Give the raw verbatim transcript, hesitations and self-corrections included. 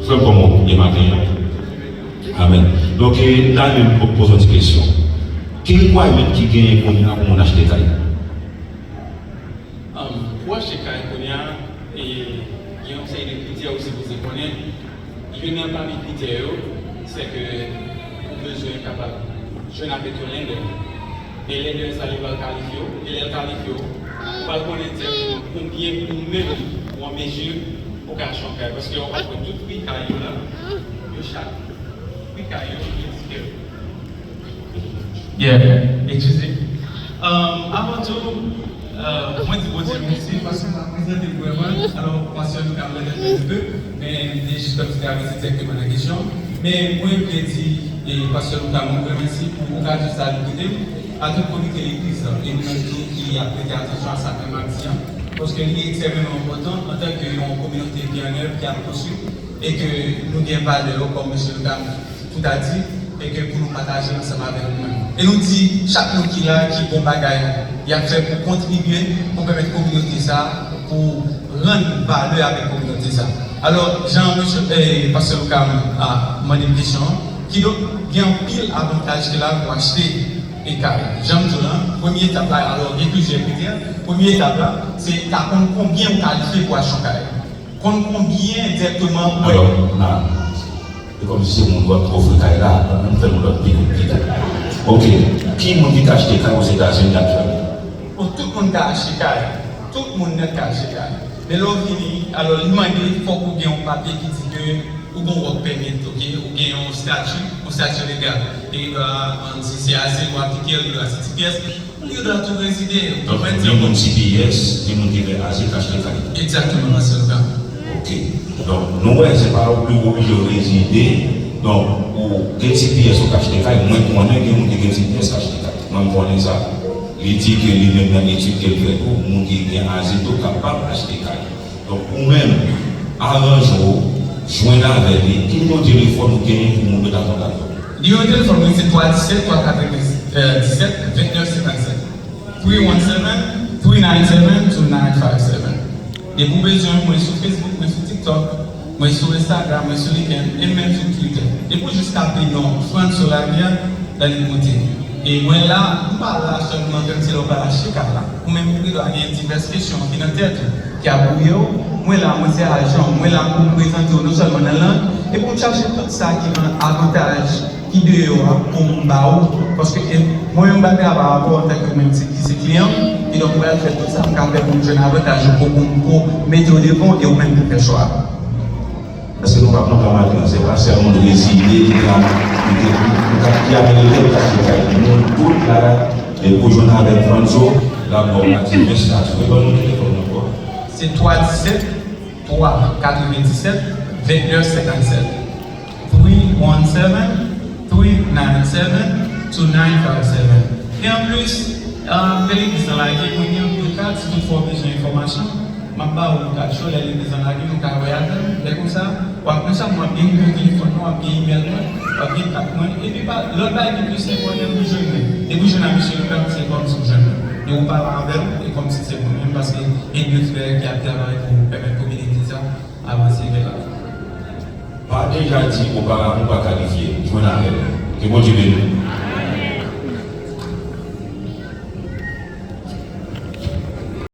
Frè m, kòman w ye maten an? Amèn. Donk, e, Daniel, m poze yon ti kesyon. Ki requirement ki genyen kounye a pou moun achte kay? Um, pou achte kay kounye a, e, gen yon seri de kritè ou sipoze konnen. Youn nan pami kritè yo, se ke ou bezwen kapab jwenn avèk yon lender. E lender sa li pral kalifye w, e lè l kalifye w, ou pral konnen egzakteman konbyen ou menm ou an mezi pou ka achte yon kay. Paske w ap wè tout pri kay yo la, yo chak pri kay yo, yo diferan. Yeah, eskize. Um, avan tou, uh, mwen di Bondye mèsi paske m ap prezante l pou mwen. Alò, pastè Luka m rete un peu, men m te jis fè ti travèse dirèkteman nan kesyon. Men mwen vle di, e, pastè Luka, mwen vle mèsi pou okazyon sa li pote m, a tout komite legliz lan, e nou menm tou ki ap prete atansyon a sa ke m ap di an, paske li ekstrèmeman enpòtan antanke yon kominote ki an èv, ki ap konstwi, e ke nou gen valè yo kòm mesye Luka tout a di, e ke pou nou pataje ansanm avèk nou menm. E nou di, chak moun ki la, ki bon bagay y ap fè pou kontribye, pou pèmèt kominote sa, pou rann valè avèk kominote sa. Alò, jan mesye, eh, pastè Luka a mande m kesyon an, kidonk, gen anpil avantaj ki la pou achte e kay. Jan m di w lan, premye etap la, alò, gen plizyè kritè. Premye etap la, se ta konn konbyen ou kalifye pou achte yon kay. Konn konbyen egzakteman ou wè. Alò, la, e kòmsi se moun w ap ofri kay la, ann fè yon lòt pi, pi ta. Oke, ki moun ki ka achte kay Ozetazini aktyèlman? Bon, tout moun ka achte kay. Tout moun nèt ka achte kay. Men lè w vini, alò, li mande, fòk ou gen yon papye ki di ke ou gen work permit, oke? Ou gen yon stati, yon stati legal. Peryòd la, ann di se azil ou aplike, li dwe a se T P S. Li dwe tou rezide. Donk, gen moun T P S, gen moun ki fè azil, k achte kay. Egzakteman, pastè Luka. Oke. Donk, nou wè, se pa oblije w rezide. Donk, ou gen T P S ou k achte kay. Mwen konnen gen moun ki gen T P S k achte kay. Mwen, m konnen sa. Li di ke li menm nan etid ke l fè tou, moun ki gen azil tou kapab achte kay. Donk, ou menm, aranje w, jwenn avè li, ki nimewo telefòn ou genyen pou moun yo ta kontakte w? Nimewo telefòn mwen se twa disèt, twa katrevenndisèt, vennèf senkannsèt. Three one seven, three nine seven, two nine five seven. Depi w bezwen m, mwen sou Facebook, mwen sou TikTok, mwen sou Instagram, mwen sou LinkedIn, e menm sou Twitter. Depi w jis tape non Frantzso Larivière, Dany Moute. E mwen la, m pa la sèlman kòmsi lè w pral achte kay la. Ou menm ou gendwa gen divès kesyon ki nan tèt ou, ki ap bwouye w. Mwen la, mwen se ajan w. Mwen la pou m prezante w non sèlman nan lang, e pou m chache tout sa ki nan avantaj ki deyò a pou m ba ou. Paske, e, mwen menm m pa travay avè w antanke ou menm se, ki se kliyan m. Kidonk, mwen pral fè tout sa m ka fè pou m jwenn avantaj ou, pou, pou m, pou mete w devan w e ou menm pou fè chwa a. Èske nou p ap kontan maten an? Se pa sèl moun rezide ki ka, ki, ki, ki, ki Ameriken ki achte kay. Nou tout la, e pou jwenn avèk Frantzso, l ap ba w mati, mèsi a tou. E ban nou telefòn nan ankò. Se twa disèt, twa katrevenndisèt, vennèf senkannsèt. Three one seven, three nine seven, two nine five seven. E anplis, ah, lè legliz lan lage, mwen gen anpil kat, si toutfwa w bezwen enfòmasyon, m ap ba ou kat yo, lè legliz lan lage, nou ka wè avè m. Lè konsa, w ap, non sèlman w ap gen nimewo telefòn mwen, w ap gen imèl mwen, w ap gen kat mwen, epi pa, lòt bagay ki plis enpòtan pou jwenn mwen. Depi w jwenn ak mesye Lucas, se kòmsi w jwenn mwen. Depi w pale avè m, e kòmsi se mwen menm, paske gen de frè ki ap travay pou pèmèt kominote sa avanse vè lafen. Pa deja di oparavan ou pa kalifye. Jwenn avè l. Ke Bondye beni w.